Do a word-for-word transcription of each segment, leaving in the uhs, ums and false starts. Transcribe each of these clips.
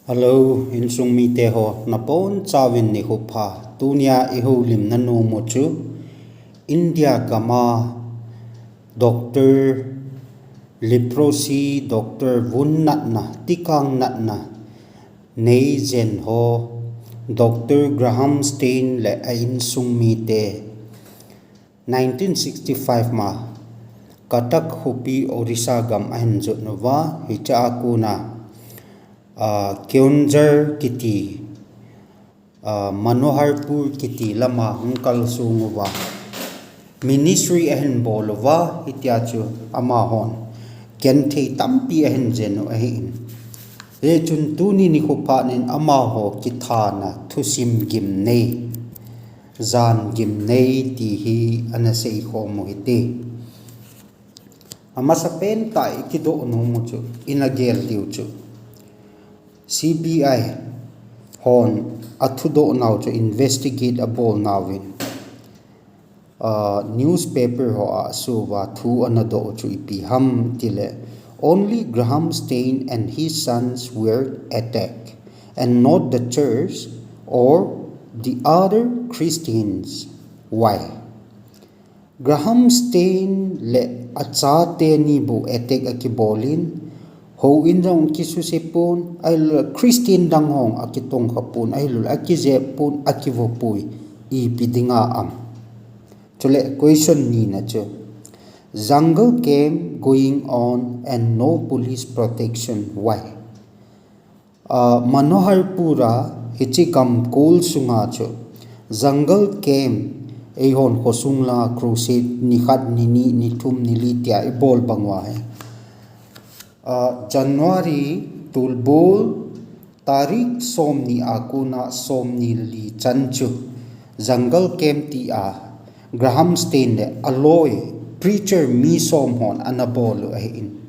Hello, insung mite ho, nabonchauvin nikho pha. Tunia ihoulimna nomu chu India gama Doctor Leprosy, Doctor Vun natna, tikang natna neijen ho, Doctor Graham Staines le a insung mite. Nineteen sixty-five ma Cuttack khopi Orissa gam ahin jot uva, hichea kona Keonjhar kiti, Manoharpur kiti lama hung kalsong uva, ministry ahin bol uva, hitia chu amahon genthei tampi ahin jen u ahin. Hichun tuni nikho phatnin amaho kithana thusim gimnei, jan gimnei ti hi ana seikhom u hite. Amasapen tah ikidoh nomu chu, ina gel diu chu, C B I hon athudoh nau chu investigate abol nauvin, newspaper hoa asuva thu ana doh u chu ipi ham tile, only Graham Staines and his sons were attacked and not the church or the other Christians. Why? Graham Staines le achate ni bou attack akibolin, houin jong kisuse pon, ahilou Christian dang hong akitongkha pon, ahilou akijep pon, akivopoi, ipi dinga am? Chule question nina chu, jungle camp going on and no police protection, why? Manoharpur a hiche gam kol sunga chu jungle camp, eihon khosung langa crusade nikhat, nini, nithum, nili tia ibol bang uva hi, January tulbul tarik somni a kona somni li chan chu jungle camp tia Graham Staines le aloi preacher mi som hon ana bol u ahin.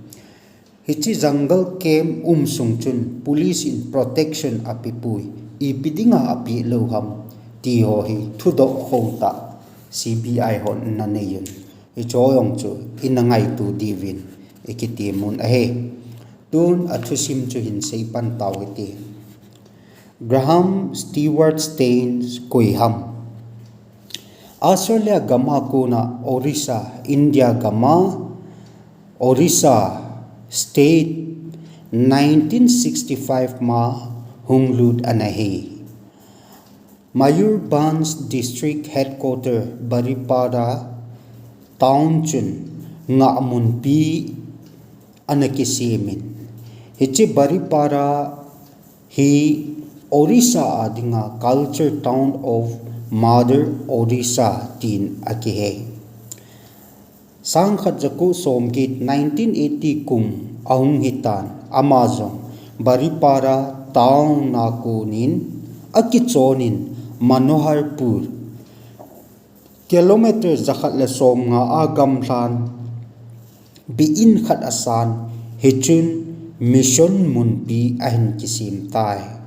Hiche jungle camp um sung chun police in protection apepoi, ipi dinga apeh lou ham, ti ho hi thudoh khou tah C B I hon ana neiyun. Hiche jong chu ina ngaito diuvin ikitimun ahi. Tun athusim chu hin seipan tau hite. Graham Stewart Staines koi ham? Australia gama kona Orissa, India gama Orissa state nineteen sixty-five ma hunglut ana hi. Mayurbhanj district headquarter Baripara town chun ngahmunpi ana kisemin, hiche Baripara hi Orissa a dinga culture town of Mother Orissa tin akihei. Sangkhat jako somget nineteen eighty kum ahung hitan, ama jong Baripara town a konin akichonin Manoharpur kilometer jakhat le somnga a gamlhan bi-in khat asan, hichun mission munpi ahin kisem tai.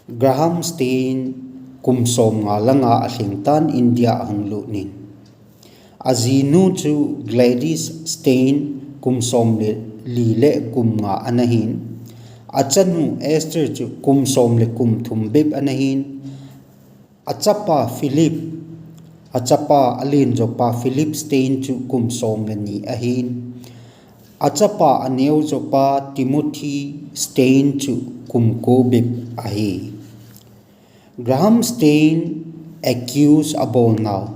Graham Staines kum somnga langa alhingtan India ahung lutnin, ajinu chu Gladys Staines kum som le li le kum nga ana hin, achanu Esther chu kum som le kum thum bep ana hin, achapa Philip, achapa alen jopa Philip Staines chu kum som le ni ahin, achapa aneo jopa Timothy Staines chu kum ko bep ahi. Graham Staines accuse abolnau,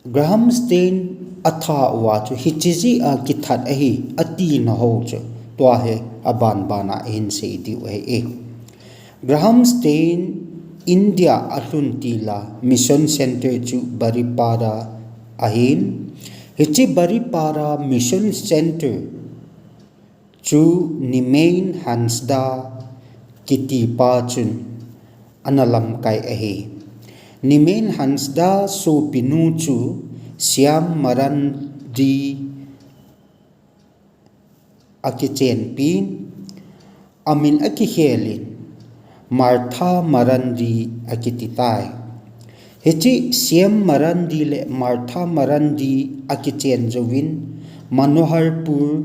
Graham Staines atha uva chu hiche jeh a kithat ahi atina ho chu, tua hi abanbana ihin sei diu ahi e. Graham Staines India alhun tila mission center chu Baripara ahin, hiche Baripara mission center chu Nimain Hansda kitipa chun ana lamkai ahi. Nimain Hansda sopinu chu Shyam Marandi akichenpin, amin akikhelin Martha Marandi akiti tai. Hiche Shyam Marandi le Martha Marandi akichen jouvin Manoharpur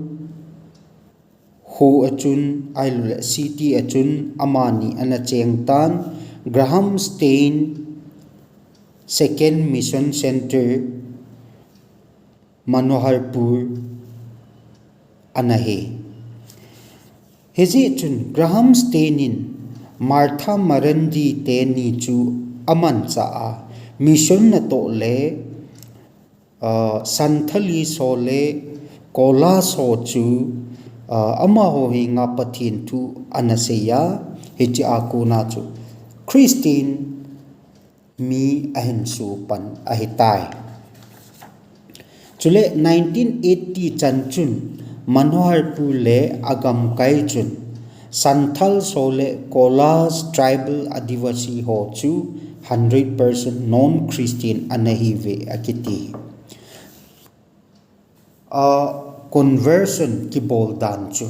kho a chun, ahilouleh city a chun amani ana cheng tan. Graham Staines Second Mission Center, Manoharpur ana hi. Hijeh chun Graham Staines in Martha Marandi teni chu amanchah a, mission natoh le, ah, Santhali ho le Kolas ho chu, ah, amaho henga Pathen thu ana seiya, hiche a kona chu Christian mi ahin supan ahitai. Chule nineteen eighty chan chun Manoharpur le agamkai chun Santhal ho le Kolas tribal Adivasi ho chu hundred percent non-Christian ana hiuve akiti. A conversion kibol dan chu.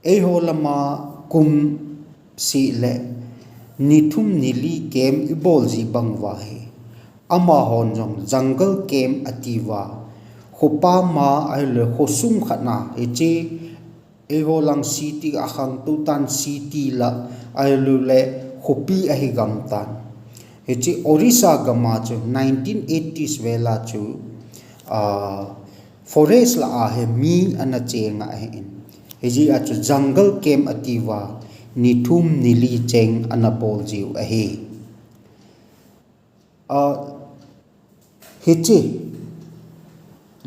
Eiho lama kum seh le nithum nili camp ibol ji bang uva hi, amahon jong jungle camp atiuva, khopa ma ahilou le khosung khat na hiche eiho lang city a khangtou tan city la, ahilouleh khopi ahi gam tan. Hiche Orissa gam a chu nineteen eighties vel a chu, ah, forest la a hi mi ana cheng ahin. Hijeh a chu jungle camp atiuva nithum nili cheng ana bol jiu ahi. Ah, hiche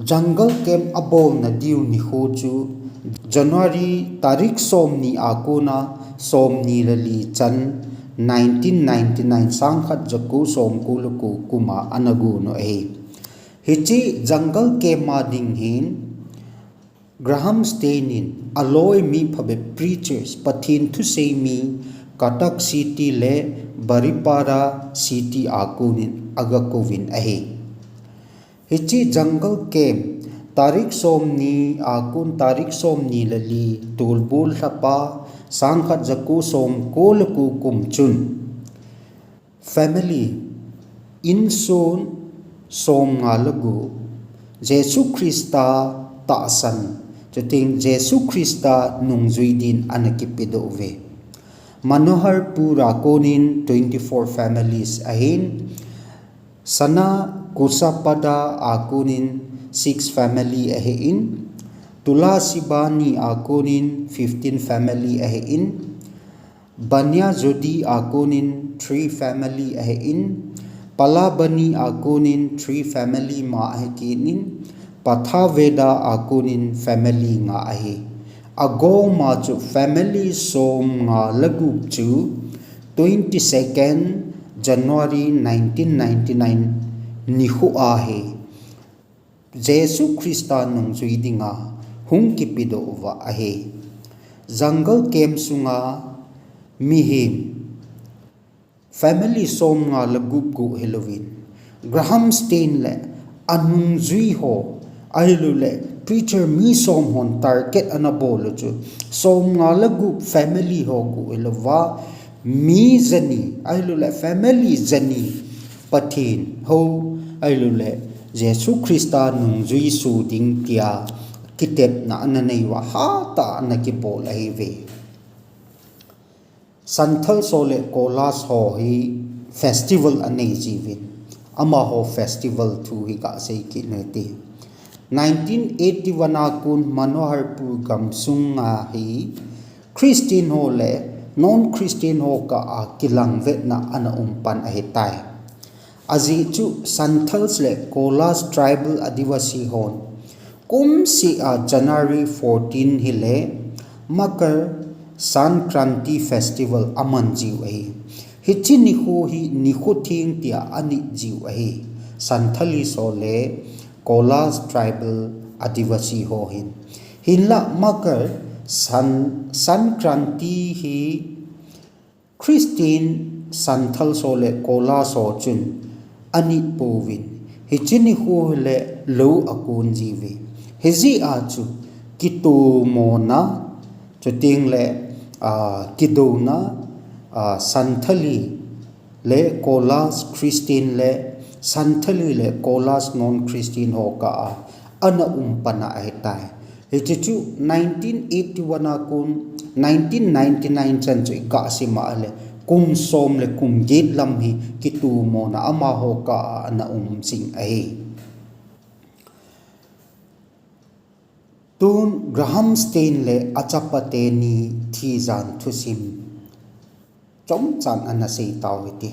jungle camp abolna diu nikho chu January tarik somni a kona somni le li chan nineteen ninety-nine, sangkhat jako somko le ko kum a ana gon u ahi. Hiche jungle camp a ding hin Graham Staines in aloi mi phabep preachers, Pathen thusei mi Cuttack City le Baripara City a konin aga kouvin ahi. Hiche jungle camp tarik somni a kon tarik somni le li, tulbul lhapa, sangkhat jako somko le ko kum chun family, insung somnga le gup, Jesu Christa tahsan, chuteng Jesu Christa nungjui din ana kipedoh uve. Manoharpur a konin twenty-four families ahin, Sana Kusapada a konin six family ahin, Tulasibani a konin fifteen family ahin, Banyajodi a konin three family ahin, Palabani a konin three family ma ahi kit in, Pathaveda a konin family nga ahi. Agoma chu family somnga le gup chu twenty-second January nineteen ninety-nine nikho a hi Jesu Christa nungjui dinga hung kipedoh uva ahi. Jungle camp sunga mihem family somnga le gup gu hilouvin, Graham Staines le anungjui ho, ahilouleh preacher mi som hon target ana bol u chu somnga le gup family ho gu hilouva, mi jani, ahilouleh family jani, Pathen ho, ahilouleh Jesu Christa nungjui soh ding tia kitepna ana nei uva hatah a ana kibol ahiuve. Santhal ho le Kolas ho hi festival anei jiuvin, amaho festival thu hi kasei kit u hite. Nineteen eighty-one a kon Manoharpur gamsunga hi Christian ho le non-Christian ho kah a kilangvetna ana um pan ahitai. Ajeh chu Santhals le Kolas tribal Adivasi hon kumseh a January fourteen hile Makar Sankranti Festival aman jiu ahi. Hiche nikho hi nikho theng tia anit jiu ahi, Santhali ho le Kolas tribal Adivasi ho hin. Hinlah Makar San-, Sankranti hi Christian Santhal ho le Kolas ho chun anit pouvin, hiche nikho le lou akon jiuve. Hijeh a chu kitomona, chuteng le, ah, kidouna, ah, Santhali le Kolas Christian le Santhali le Kolas non-Christian ho kah a ana um pan ahitai. Hiche chu nineteen eighty-one a kon nineteen ninety-nine chan chu i gah sim a le, kum som le kum get lam hi kitumona amaho kah a ana um jing ahi. Tun Graham Staines le achapa teni thijan thusim chomcha ana sei tau hite.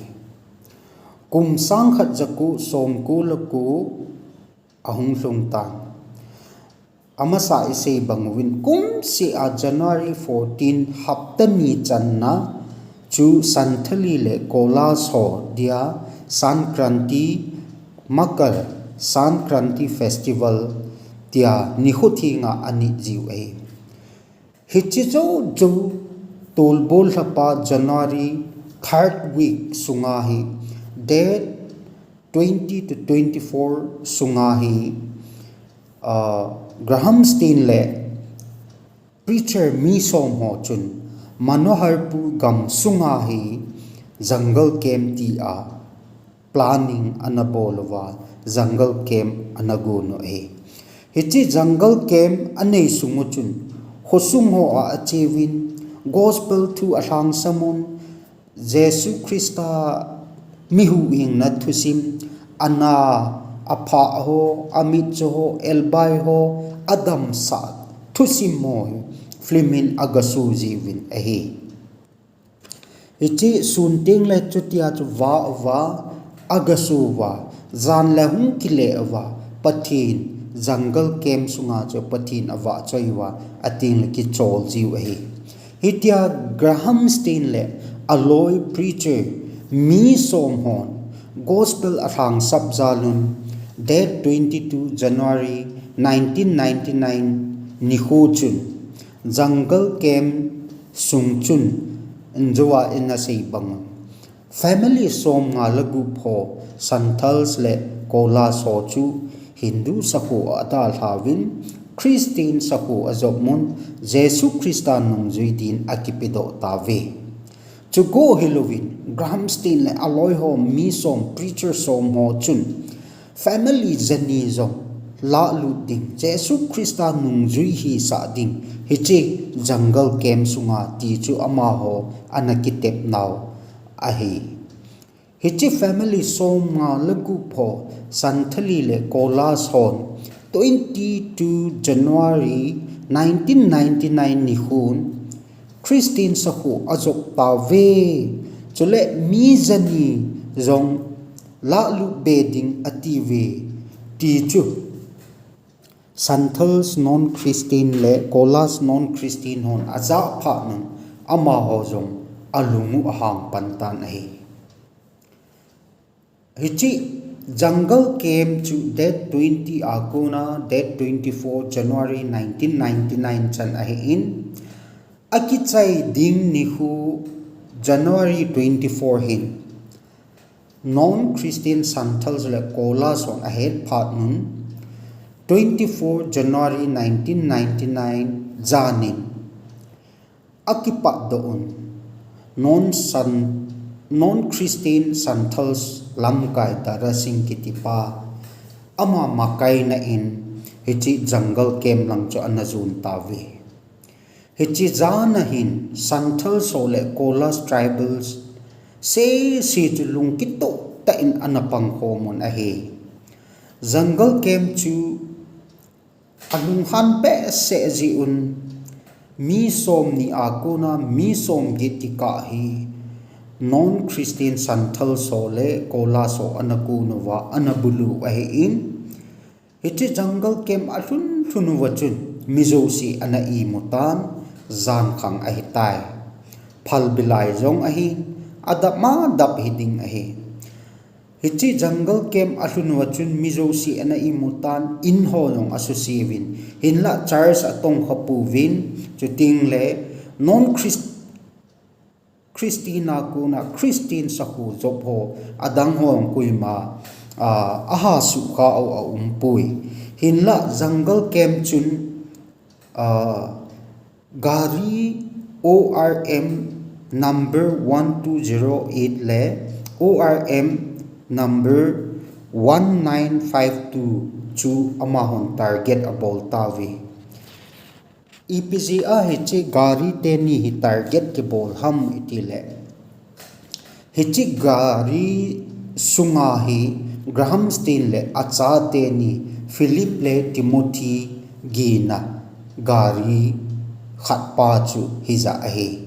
Kum sang khat ja ko som ko le ko ahung lhung tan. Amasa i sei bang uvin, kumseh a January fourteen hapta ni channa chu Santhali le Kolas ho dia Sankranti, Makar Sankranti Festival tia nikho thenga anit jiu ahi. Hiche jou jou tolbol lhapa January third week sunga hi, date twenty to twenty-four sunga hi, ah, Graham Staines le preacher mi som ho chun Manoharpur gamsunga hi jungle camp tia planning ana bol uva, jungle camp ana gon u ahi. Hiche jungle camp anei sung u chun, khosung ho a ache uvin, gospel thu alhangsam un, Jesu Christa mi huhhingna thusim, ana, apha ho, amit cho ho, elbai ho, adamsah thusim ho hi film in aga so jiuvin ahi. Hiche sun teng le chutia chu va uva, aga so uva, jan le hung kile uva, Pathen jungle camp sunga chu Pathen avahchoi uva, ateng le kichol jiu ahi. Hitia Graham Staines le aloi preacher mi som hon gospel alhangsap jal un, date twenty-two January nineteen ninety-nine nikho chun, jungle camp sung chun, injua in asei bang un, family som nga le gup ho, Santhals le Kolas ho chu Hindu sakho a adalha uvin, Christian sakho ajop un, Jesu Christa nungjui din akipedoh tauve. Chukou hilouvin, Graham Staines le aloi ho mi som, preacher som ho chun, family jani jong lahlut ding, Jesu Christa nungjui hisah ding, hiche jungle camp sunga ti chu amaho ana kitep nau ahi. Hiche family som nga le gup ho, Santhali le Kolas hon, twenty-two January nineteen ninety-nine nikhon, Christian sakho ajop tauve, chule mi jani jong lahlut be ding atiuve, ti chu Santhals non-Christian le Kolas non-Christian hon ajah phat un, amaho jong alung u ahang pan tan ahi. Hiche jungle camp chu date twenty a kona date twenty-four January nineteen ninety-nine chan ahin, akichai ding nikho January twenty-four hin, non-Christian Santhals le Kolas hon ahet phat un, twenty-four January nineteen ninety-nine janin, akipatdoh un, non-San-, non-Christian Santhals lamkai Dara Singh kitipa, ama makaina in hiche jungle camp lang chu ana jon tauve. Hiche jana hin Santhals ho le Kolas tribals sese chu lungkitoh tah in ana pangkhom un ahi. Jungle camp chu alunghan behseh jeh un, mi somni a kona mi somget kikah hi non-Christian Santhals ho le Kolas ho ana kon uva, ana bulu ahin, hiche jungle camp alhun lhun uva chun mi jouse ana imu tan, jankhang ahitai. Phalbi lai jong ahin, adap ma dap hiding ahi. Hiche jungle camp alhun uva chun mi jouse ana imu tan, in ho jong asuse uvin, hinlah church atongkha pouvin, chuteng le non-Christ-, Christian a kona Christian sakho jop ho, adang ho jong koima, ah, aha sukha u aumpoi. Hinlah jungle camp chun, ah, gari O R M number one two zero eight le O R M number one nine five two chu amahon target abol tauve. Ipi jeh a hiche gari teni hi target kibol ham iti le, hiche gari sunga hi Graham Staines le achate ni Philip le Timothy gina gari khatpa chu hija ahi.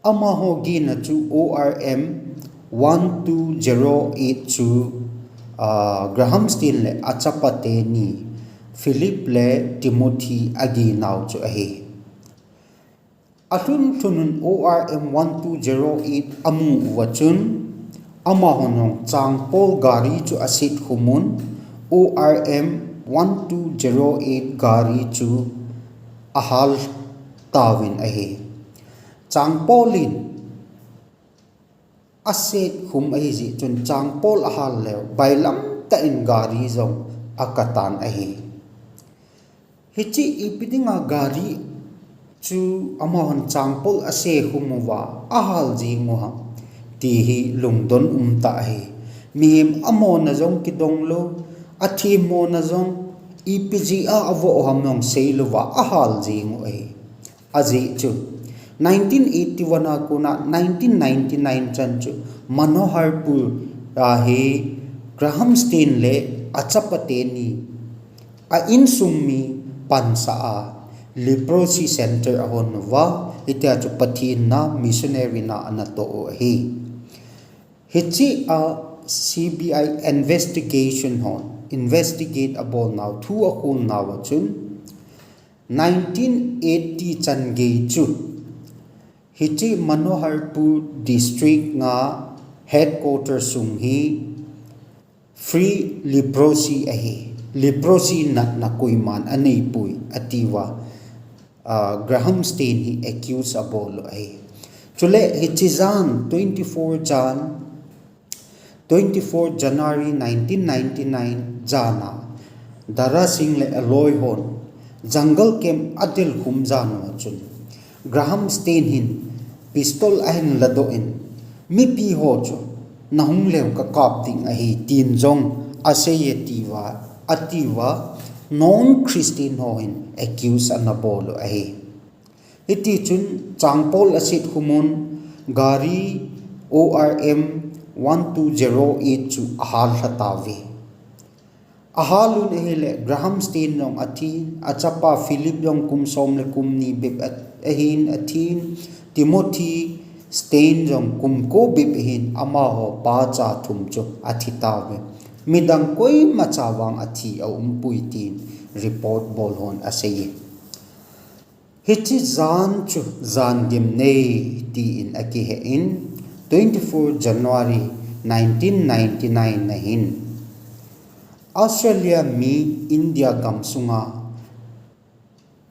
Amaho gina chu O R M one two zero eight chu, ah, Graham Staines le achapate ni Philip le Timothy aginau chu ahi. Alhun lhunun O R M one two zero eight amu uva chun, amahon jong changpol gari chu aset khumun, O R M one two zero eight gari chu ahal tauvin ahi. Changpol in aset khum ahi jeh chun changpol ahal leu, bailam tah in gari jong akatan ahi. Hiche ipi dinga gari chu amahon changpol ase khum uva ahal jing u ham ti hi lungdon um tah ahi. Mihem amona jong kidong lou, athemmona jong ipi jeh a avoh u ham jong sei louva ahal jing u ahi. Ajeh chu nineteen eighty-one a kona nineteen ninety-nine chan chu Manoharpur a hi Graham Staines le achapate ni a insung mi pansa a leprosy center ahon uva, hitia chu Pathen na missionary na anatoh u ahi. Hiche a C B I investigation hon investigate abolnau thu akhol nauva chun nineteen eighty chan gei chu hiche Manoharpur district nga headquarter sung hi free leprosy ahi. Leprosy natna koiman aneipoi atiuva, ah, Graham Staines hi accuse abol u ahi. Chule hiche jan twenty-four jan twenty-four January nineteen ninety-nine jana Dara Singh le aloi hon jungle camp adel khum jan uva chun Graham Staines hin pistol ahin ladoh in, mipi ho chu nahung leu kakap ding ahi tin jong asei e tiuva, atiuva, non Christian ho hin accuse anabol u ahi. Hiti chun changpol aset khumun gari O R M one two zero eight chu ahal lha tauve. Ahal un ahile Graham Staines jong athin, achapa Philip jong kum som le kum ni bep a, ahin athin, Timothy Staines jong kum ko bep ahin, amaho pa cha thum chu athi tauve. Midang koima cha vang athi aumpoi tin report bol hon asei e. Hiche jan chu jan gimnei tin akihen, twenty-four January nineteen ninety-nine na hin Australia mi India gamsunga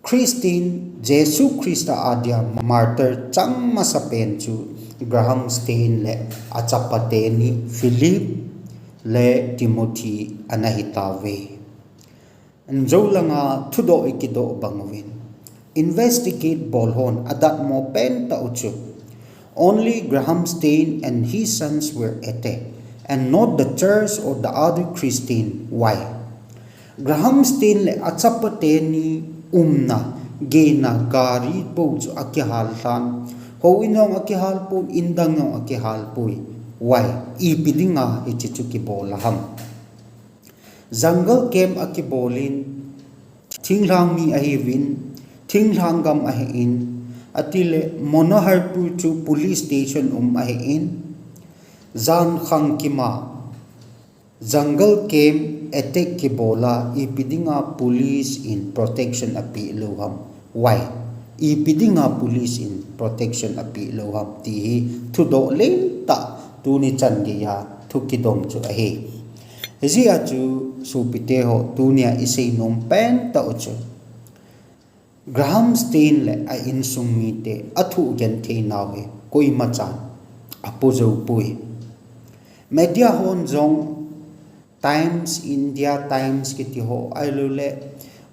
Christian, Jesu Christa adia martyr chang masapen chu Graham Staines le achapate ni Philip le Timothy ana hitauve. Anjo langa thudoh ikidoh bang uvin, investigate bol hon adatmo pen tah u chu, only Graham Staines and his sons were attacked, and not the church or the other Christian. Why? Graham Staines le achapate ni umna, gena gari bou chu akihal lhan, houin jong akihal poi, indang jong akihal poi. Why? Ipi dinga hiche chu kibol a ham? Jungle camp akibolin, thinglhang mi ahiuvin, thinglhang gam ahin, atile Manoharpur chu police station um ahin, jan khang kima jungle camp attack kibola ipi dinga police in protection apeh lou ham? Why? Ipi dinga police in protection apeh lou ham ti hi thudoh lentah tuni chan geiya thu kidong chu ahi. Hijeh a chu sopite ho, tunia isei nom pen tah u chu Graham Staines le a insung mite athu genthei nau hi koima chan apo jou poi. Media hon jong Times, India Times kiti ho, ahilouleh,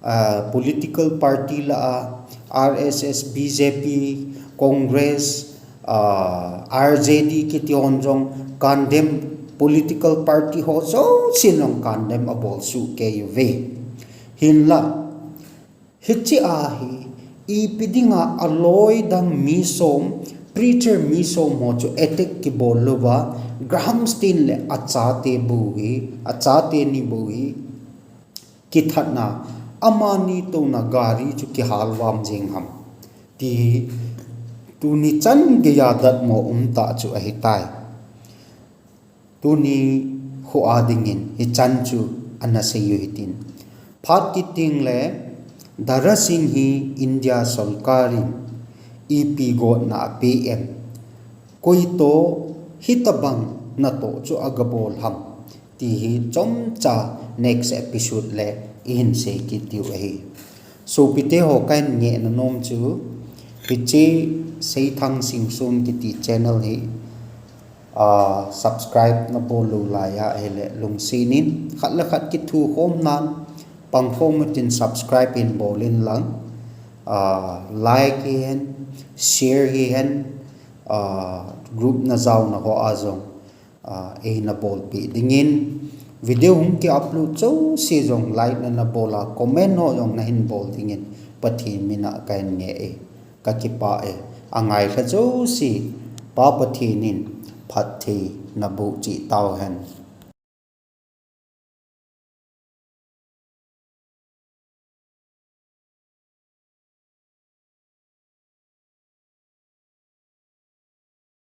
ah, political party lah a, R S S, B J P, Congress, ah, R J D kiti hon jong condemn, political party ho jousen jong condemn abol soh kei uve. Hinlah, Hiche ahi, ipi dinga aloi dang mi som, preacher mi som ho chu attack kibol louva, Graham Staines le achate bou hi, achate ni bou hi, kithatna, amani touna gari chu kihal vam jeng ham. Ti hi, tuni chan geiya datmo umtah chu ahitai. Tuni kho a dingin hichan chu ana seiyu hitin. Phat kit tengle Dara Singh hi India sorkar in ipi gotna apeh em. Koi toh hitobang natoh chu agabol ham. Ti hi chomcha next episode le ihin sei kit diu ahi. Sopite ho kahin ngehna nom chu, hiche Seithang Singson kiti channel hi, ah, subscribe nabol lou laiya ahile lungset in khat le khat kithukhom nan pangkhom utin subscribe hin bol in lang, ah, like hihen, share hihen, ah, group najaona ho a jong, ah, eina bolpeh dingin, video hung ki upload jouse jong like nana bol a, comment ho jong nahin bol dingin Pathen mina kahin ngeh e, kakipah e. Angaikha jouse Pa Pathen in phatthei naboh cheh tauhen.